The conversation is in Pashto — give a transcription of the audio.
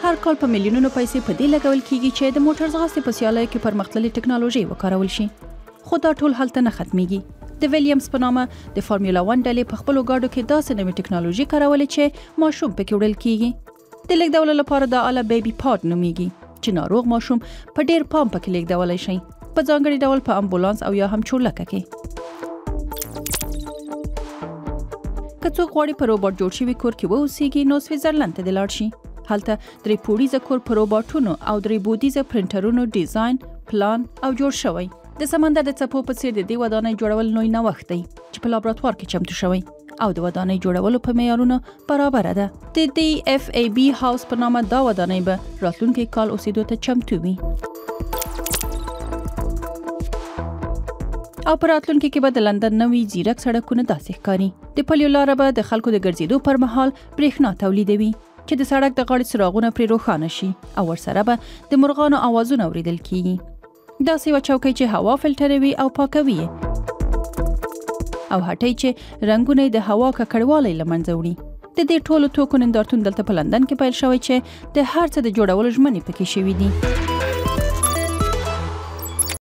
هر کال په میلیونونو پیسې په دې لګول کیږي چې د موټر ځغاستې په سیالیو کې پرمختللې ټکنالوژي وکارول شي، خو دا ټول هلته نه ختمیږي. د ویلیامز په نامه د فارمولا 1 ډلې په خپلو ګاډو کې داسې نوې ټکنالوژي کارولې چې ماشوم پکې وړل کیږي. د لیږدولو لپاره دا آله بیبي پاډ نومیږي چې ناروغ ماشوم په ډیر پام پکې لیږدولی شي، په ځانګړي ډول په امبولانس او یا هم چورلکه کې. که څوک غواړي په روبوټ جوړ شوي کور کې واوسیږي نو سویټزرلند ته دې لاړ شي. هلته درې پوړیزه کور په روبوټونو او درې بودیزه پرنټرونو ډیزاین، پلان او جوړ شوی. د سمندر د څپو په څیر د دې ودانۍ جوړول لوی نوښت دی چې په لابراتوار کې چمتو شوی او د ودانۍ جوړولو په معیارونو برابره ده. د دی اف ای بي هاوس په نامه دا ودانۍ به راتلونکی کال اوسېدو ته چمتو وي او په راتلونکي کې به د لندن نوي ځیرک سړکونه داسې ښکاري. د پلیو لاره به د خلکو د ګرځېدو پر مهال برېښنا تولیدوي چې د سړک د غاړې څراغونه پرې روښانه شي او ورسره به د مرغانو اوازونه اورېدل کیږي. داسې یوه چوکۍ چې هوا فلټروي او پاکوي یې، او هټۍ چې رنګونه یې د هوا ککړوالی له منځه وړي. د دې ټولو توکو نندارتون دلته په لندن کې پیل شوی چې د هر څه د جوړولو ژمنې پکې شوې دي.